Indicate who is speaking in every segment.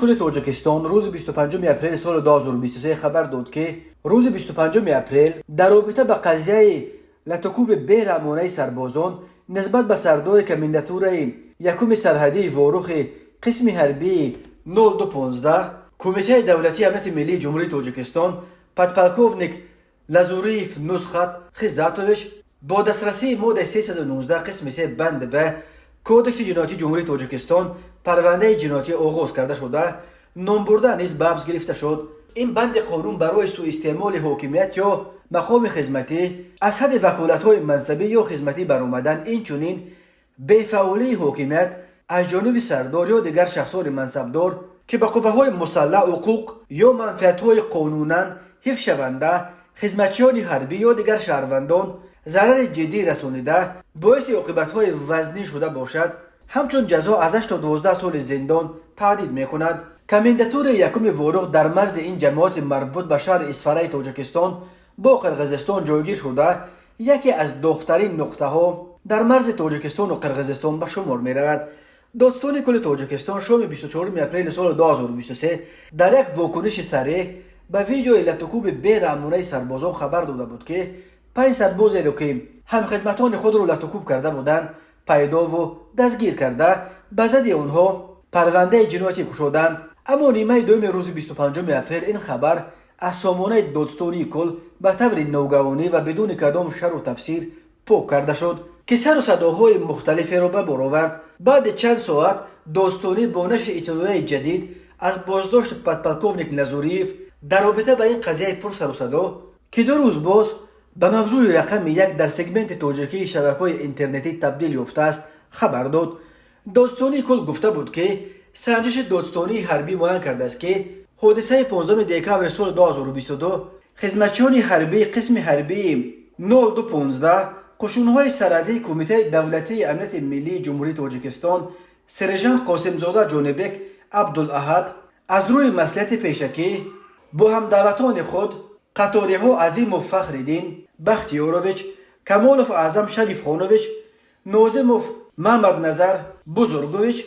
Speaker 1: Кулли Тоҷикистон рӯзи 25 апрели соли 2023 хабар дод, ки рӯзи 25 апрел дар робита ба қазияи латукуби бераҳмонаи сарбозон нисбат ба сардори комендатураи якуми сарҳадии Ворухи қисми ҳарбии 0215 Кумитаи давлатии амнияти миллии Ҷумҳурии Тоҷикистон подполковник Лазуриев Нусхат Хизатович бо дастрасии моддаи 319 қисми 3 банд б Кодекси ҷиноятии Ҷумҳурии Тоҷикистон парвандаи ҷиноятӣ оғоз карда шуда, номбурда низ ба ҳабс гирифта шуд. Ин банди қонун барои сӯистеъмоли ҳокимият ё мақоми хизматӣ, аз ҳадди ваколатҳои мансабӣ ё хизматӣ баромадан, инчунин бефаъолии ҳокимият аз ҷониби сардор ё дигар шахсони мансабдор, ки ба қувваҳои мусаллаҳ ҳуқуқ ё манфиатҳои қонунан ҳифзшаванда, хизматчиёни ҳарбӣ ё дигар шаҳрвандон зарари ҷиддӣ расонида, боиси оқибатҳои вазнин шуда бошад, ҳамчун ҷазо аз 8 то 12 соли зиндон таҳдид мекунад. Комендатураи якуми Ворух дар марзи ин ҷамоати марбут ба шаҳри Исфараи Тоҷикистон бо Қирғизистон ҷойгир шуда, яке аз доғтарин нуқтаҳо дар марзи Тоҷикистону Қирғизистон ба шумор меравад. Додситони кулли Тоҷикистон шоми 24 апрели соли 2023 дар як вокуниши сареҳ ба видеои латукуби бераҳмонаи сарбозон хабар дода буд, ки панҷ сарбозеро, ки ҳамхидматони худро латукуб карда буданд, пайдову дастгир карда, ба зади онҳо парвандаи ҷиноятӣ кушоданд. Аммо нимаи дуюми рӯзи 25 апрел ин хабар аз сомонаи додситонии кул ба таври ногаҳонӣ ва бидуни кадом шарҳу тафсир пок карда шуд, ки сару садоҳои мухталиферо ба бор овард. Баъди чанд соат додситонӣ бо нашри иттилоияи ҷадид аз боздошти подполковник Лазуриев дар робита ба ин қазияи пурсарусадо, ки 2 рӯз боз ба мавзӯи рақами як дар сегменти тоҷикии шабакаҳои интернетӣ табдил ёфтааст, хабар дод. Додситонии кул гуфта буд, ки санҷиши додситонии ҳарбӣ муайян кардааст, ки ҳодисаи 15 декабри соли 2022 хизматчиёни ҳарбии қисми ҳарбии 0215 қушунҳои сарҳадии Кумитаи давлатии амнияти миллии Ҷумҳурии Тоҷикистон сержант Қосимзода Ҷонибек Абдулаҳад аз рӯи маслиҳати пешакӣ бо ҳамдаъватони худ қаториҳо Азимов Фахриддин Бахтиёрович, Камолов Аъзам Шарифхонович, Нозимов Маҳмадназар Бузургович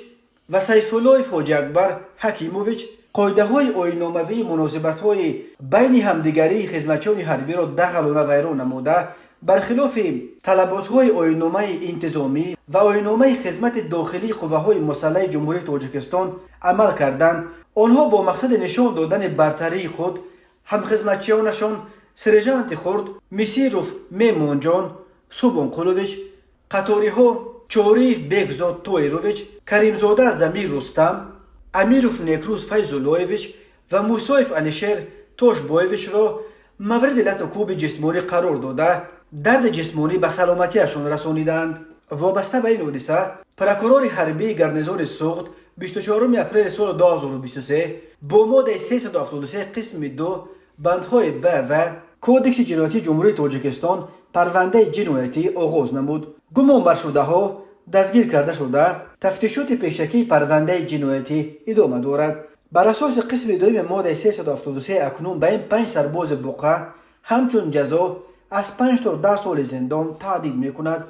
Speaker 1: ва Сайфуллоев Ҳоҷиакбар Ҳакимович қоидаҳои оинномавии муносибатҳои байни ҳамдигарии хизматчиёни ҳарбиро дағалона вайрон намуда, бархилофи талаботҳои оинномаи интизомӣ ва оинномаи хизмати дохилии қувваҳои мусаллаҳи Ҷумҳурии Тоҷикистон амал карданд. Онҳо бо мақсади нишон додани бартарии худ ҳамхизматчиёнашон сержанти хурд Мисиров Мемонҷон Субонқулович, қаториҳо Чориев Бекзод Тоирович, Каримзода Замир Рустам, Амиров Некрӯз Файзуллоевич ва Мусоев Алишер Тошбоевичро мавриди лату кӯби ҷисмонӣ қарор дода, дарди ҷисмонӣ ба саломатиашон расониданд. Вобаста ба ин ҳодиса прокурори ҳарбии гарнизони Суғд 24 апрели соли 2023 бо моддаи 373 қисми 2 бандҳои б в Кодекси ҷиноятии Ҷумҳурии Тоҷикистон парвандаи ҷиноятӣ оғоз намуд. Гумонбаршудаҳо дастгир карда шуда, тафтишоти пешакии парвандаи ҷиноятӣ идома дорад. Бар асоси қисми дуюми моддаи 373 акнун ба ин панҷ сарбози буқа ҳамчун ҷазо аз 5 то 10 соли зиндон таҳдид мекунад.